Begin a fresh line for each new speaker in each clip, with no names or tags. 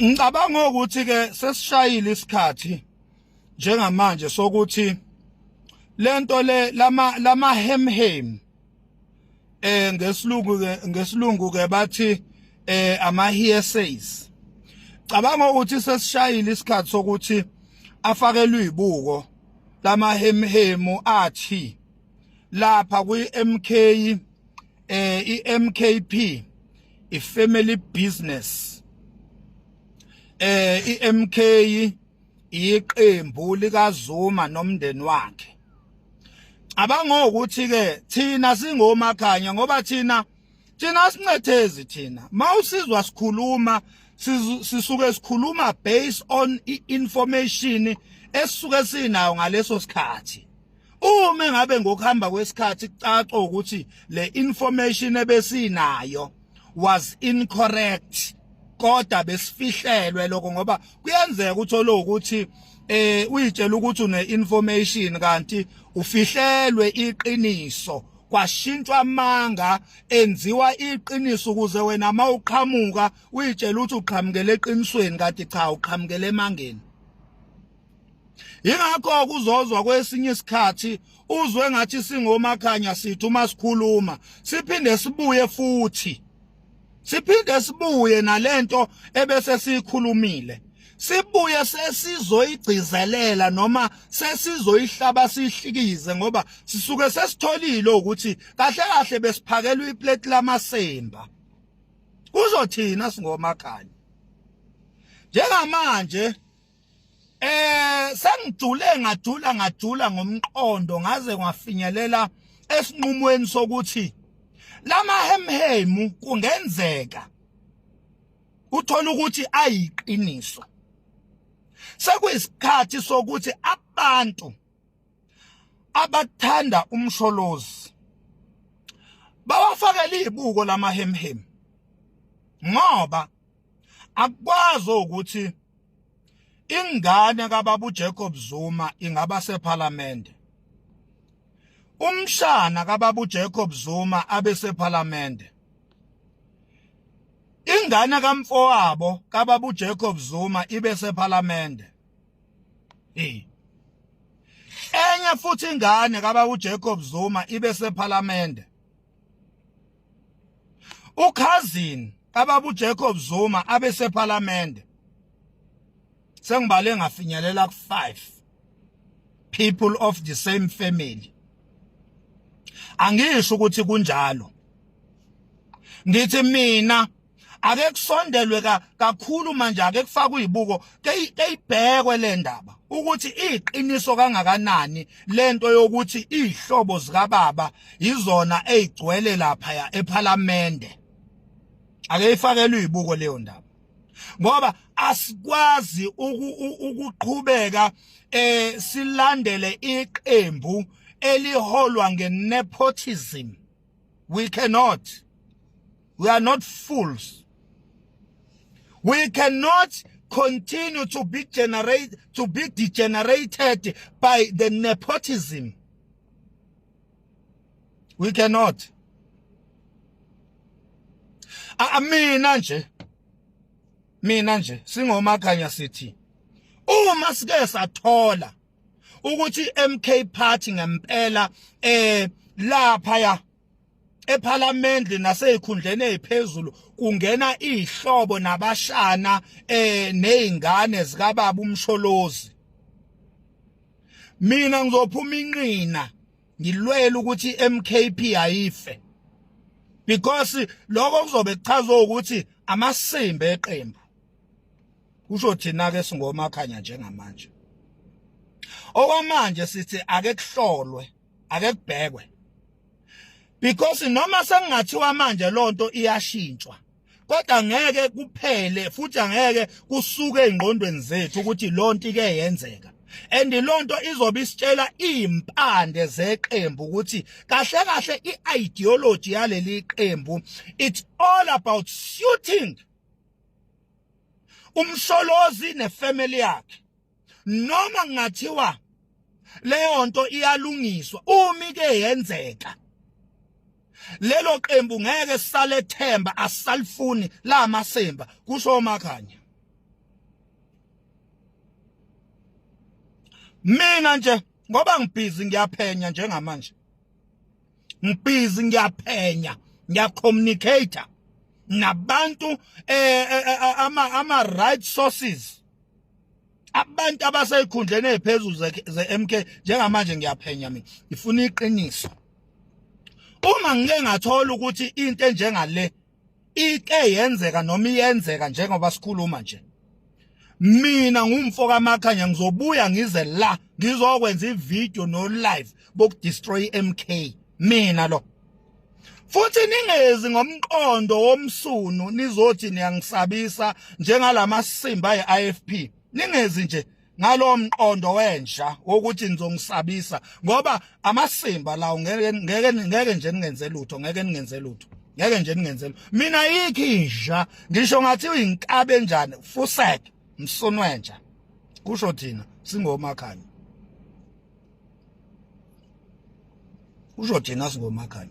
Ngicabanga ukuthi ke sesishayile isikhathi njengamanje sokuthi lento le lama hemhem, ngesilungu ke bathi ama hearsays. Cabanga ukuthi sesishayile isikhathi sokuthi afakelwe izibuko lama hemhemu athi lapha kwi MK, iMKP ifamily business, iMK iqembu likaZuma nomndeni wakhe. Abangokuthi ke thina singomakhanya, ngoba thina sincethezi. Thina mawusizwa sikhuluma, sisuke sikhuluma based on i-information esisuke sinayo ngaleso sikhathi. Uma ngabe ngokuhamba kwesikhathi kucaca ukuthi le information ebesinayo was incorrect, kodwa besifihlelwe lokho, ngoba kuyenzeka uthole ukuthi uyitshela ukuthi une information kanti ufihlelwe iqiniso, kwashintshwa amanga enziwa iqiniso ukuze wena mawuqhamuka uyitshela ukuthi uqhamukele eqinisweni, kanti cha, uqhamukele emangeni. Ingakho kuzozwa kwesinye isikhathi uzwe ngathi singomakhanya sithi uma sikhuluma siphinde sibuye futhi, siphinde sibuye nalento ebese siyikhulumile, sibuye sesizoyigcizelela noma sesizoyihlaba sihlikize, ngoba sisuke sesitholile ukuthi kahle kahle besiphakelwa iplate lamasemba. Kuzothina singomakhanya njengamanje sengijule, ngajula, ngajula ngomqondo, ngaze ngafinyelela esinqumweni sokuthi lama hemhemu kungenzeka uthola ukuthi ayiqiniso. Sekuyisikhathi sokuthi abantu abathanda uMsholozi bawafakele izibuko lamahemhem, ngoba akukwazi ukuthi ingane kababa uJacob Zuma ingaba seParliament, umshana kababa uJacob Zuma abe seParliament, ingane kamfowabo kababa uJacob Zuma ibe seParliament, enye futhi ingane kababa uJacob Zuma ibe seParliament, ucousin kababa uJacob Zuma abe seParliament. Sengibale ngafinyelela ku5 people of the same family. Angisho ukuthi kunjalo, ngithi mina ake kusondelwe kakhulu manje, ake kufakwe izibuko, keyibhekwe le ndaba ukuthi iqiniso kangakanani lento yokuthi izihlobo zikababa izona ezigcwele lapha ya eParliament. Ake ifakelwe izibuko leyo ndaba, ngoba asikwazi ukuqhubeka silandele iqembu eliholwa ngenepotism. We cannot. We are not fools. We cannot continue to be degenerated by the nepotism. We cannot. Mina nje singomakhanya sithi uma sike sathola ukuthi MK Party ngempela lapha ya eParliament nasezikhundleni eziphezulu kungena izihlobo nabashana nezingane zikababa uMsholozi, mina ngizophuma inqina ngilwela ukuthi iMKP ayife, because lokho kuzobe kuchaza ukuthi amasimba eqembu. Kusho thina ke singomakhanya njengamanje. Okwamanje sithi ake kuhlolwe, ake kubhekwe, because noma sengingathiwa manje lonto iyashintshwa, kodwa ngeke kuphele futhi angeke kusuke ezingqondweni zethu ukuthi lonto ike yenzeka, and lonto izobe isitshela impande zeqembu ukuthi kahle kahle i-ideology yaleli qembu, it's all about shooting uMsholozi nefamily yakhe. Noma kungathiwa leyo nto iyalungiswa, uma ike yenzeka, lelo qembu ngeke salethemba, asalifuni la masemba, kusho uMakhanya. Mina nje ngoba ngibhizi ngiyaphenya njengamanje, ngibhizi ngiyaphenya, ngiyacommunicate nabantu ama right sources, abantu abaseyikhundleni eziphezulu ze-MK. Njengamanje ngiyaphenya mina, ngifuna iqiniso. Uma ngike ngathola ukuthi into enjengale ike yenzeka noma iyenzeka njengoba sikhuluma nje, mina ngumfo kaMakhanya, ngizobuya ngize la ngizokwenza ivideo no live bokudestroy iMK. Mina lo futhi ningezi ngomqondo womsunu nizothi niyangisabisa njengalamasimba ye-IFP. Ningezi nje ngalowo mqondo wenja wokuthi nizongisabisa, ngoba amasimba lawo ngeke ngeke ngeke nje ningenze lutho, ngeke ningenze lutho, ngeke nje ningenze lutho. Mina yikho inja, ngisho ngathi uyinkabe enjani, fusek msunu wenja, kusho thina singomakhanya, kusho thina singomakhanya.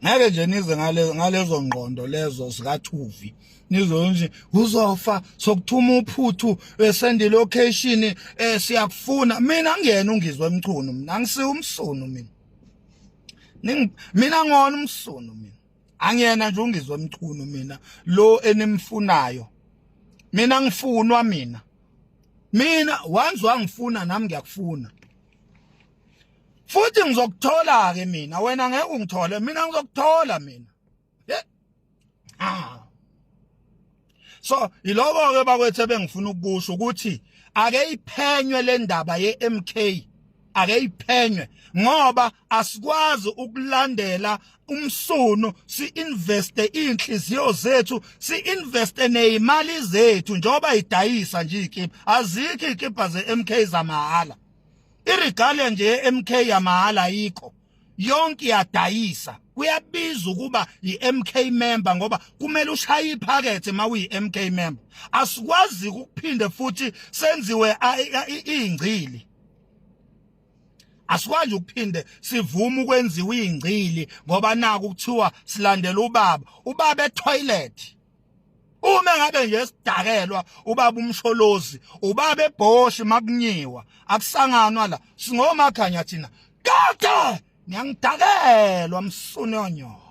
Ngeke nje nize ngale ngalezo ngqondo lezo zikathuvi nizonje uzofa, sokuthuma uphuthu, send location, siyakufuna. Mina ngiyena uNgizwe eMchunu, mina angisiyo umsunu mina. Mina ngona umsunu, mina angiyena nje uNgizwe eMchunu mina lo enimfunayo. Mina ngifunwa mina, mina once wangifuna nami ngiyakufuna futhi ngizokuthola ke mina. Wena ngeke ungithole mina, ngizokuthola mina. Ah, so yiloko ke bakwethu ebengifuna ukusho ukuthi ake iphenywe le ndaba ye-MK, ake iphenywe, ngoba asikwazi ukulandela umsunu si-investe iy'nhliziyo zethu, si-investe ney'mali zethu njengoba idayisa nje iy'kibha. Azikho iy'kibha ze-MK zamahhala, iregalia nje ye-MK yamahhala ayikho, yonke iyadayisa. Kuyabiza ukuba i-MK member ngoba kumele ushaye iphakethe uma uyi-MK member. Asikwazi ukuphinde futhi senziwe iy'ngcili, asikwazi ukuphinde sivume ukwenziwa iy'ngcili ngoba naku kuthiwa silandela ubaba, ubaba etoilet. Uma ngabe nje sidakelwa ubaba uMsholozi, ubaba ebhoshi makunyiwa, akusanganwa la, singomakhanya thina. Kade niyangidakelwa, msunu yonyoko.